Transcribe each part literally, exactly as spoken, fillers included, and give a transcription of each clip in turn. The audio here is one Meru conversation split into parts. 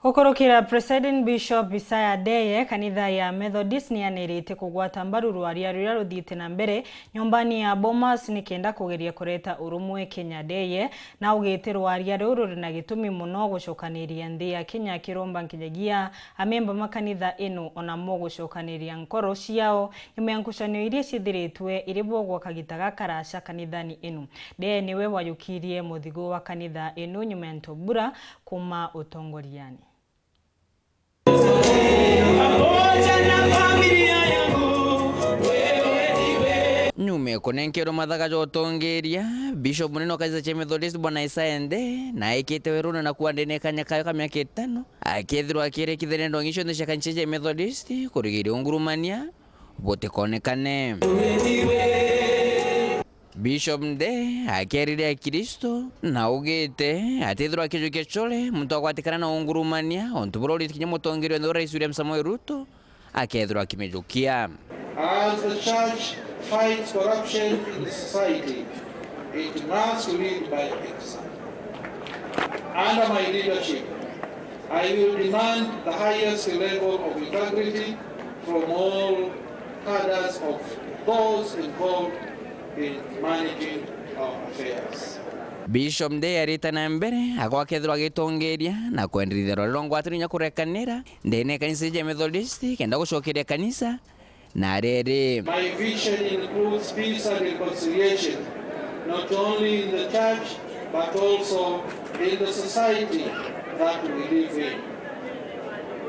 Gukurukira Presiding Bishop Isaiah Ndeye, kanitha ya Methodist niyanirite kugwata mbaru rwaria ruria ruthiite na mbere nyumbani ya Bomas nikenda kugeria kureta urumwe Kenya. Ndeye naugite rwaria ruru ruri na gitumi mono gucokaniria nthi ya Kenya, akiromba nkinyagia amemba ma kanitha inu onamo gucokaniria nkoro ciao nyuma ya nkucanio iria ciithiritwe iri bo gwa kagita gakaraca kanithani inu. Ndeye niwe wayukirie muthigu wa kanitha inu nyuma ya ntobura kuuma utongoriani. Nyuma ya kunenkerwa mathaga ja utongeria, Bishop munene wa kanisa cia Methodist Bwana Isaiah Ndeye naikite werune na kuandene kanya kayo ka miaka itano, akethirwa akirikithania ndongi cionthe cia kanisa cia Methodist kurigiria ungurumania butikonekane. Bishop Ndeye akerire Akristo na augite atithirwa akijukia core muntu agwatikana na ungurumania, untu buria uriti kinya mutongeria wa nthi Rais William Samoei Ruto akethirwa akimijukia. As the church fights corruption in the society, it must lead by example. Under my leadership, I will demand the highest level of integrity from all cadres of those involved in managing our affairs. Bishop Ndeye arite na mbere agwa akethirwa agitongeria na kwendereithia rwari rwa ngwataniro inya kurekanira ndene ya kanisa cia Methodist kenda gucokeria kanisa na riri. My vision includes peace and reconciliation, not only in the church, but also in the society that we live in.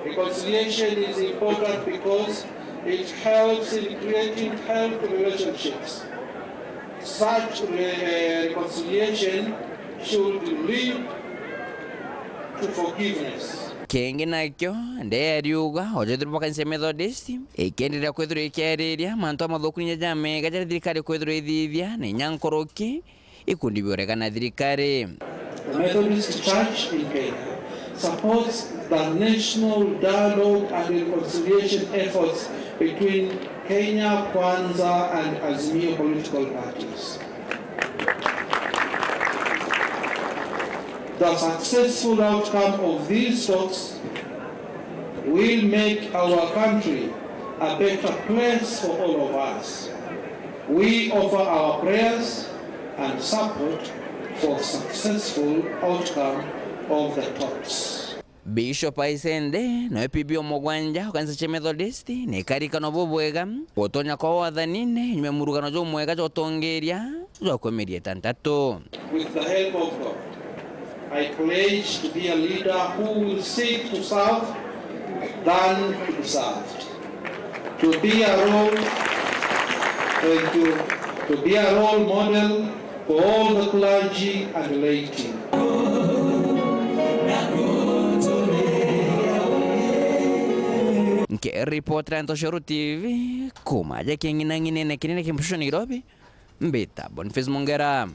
Reconciliation is important because it helps in creating healthy relationships. Such re-, reconciliation should lead to forgiveness. Kingi nakio, Ndeye ariuga, ujethirwa bwa kanisa ya Methodist ikienderea kwithirwa ikiariria mantu amathuku ninya jamega jaria thirikari kwithirwa ithithia, na inya nkuruki ikundi biurega na thirikari. The Methodist Church in Kenya supports the national dialogue and reconciliation efforts between Kenya Kwanza and Azimio political parties. The successful outcome of these talks will make our country a better place for all of us. We offer our prayers and support for successful outcome of the talks. Bishop Isaiah Ndeye nawe P B o mugwanja o kanisa cia Methodist ni ikarikana bubwega gutonya kwa wathanine nyuma ya murugano jumwega jwa utongeria jwa kwa mieri itantatu. With the help of God, I pledge to be a leader who will seek to serve than to be served. To be a role, and to, to be a role model for all the clergy and laity. Nkiripotera Ntoshoro T V, kuma aja king'inang'inene kinene kia Mbushushu Nairobi, mbita Boniface Mungera.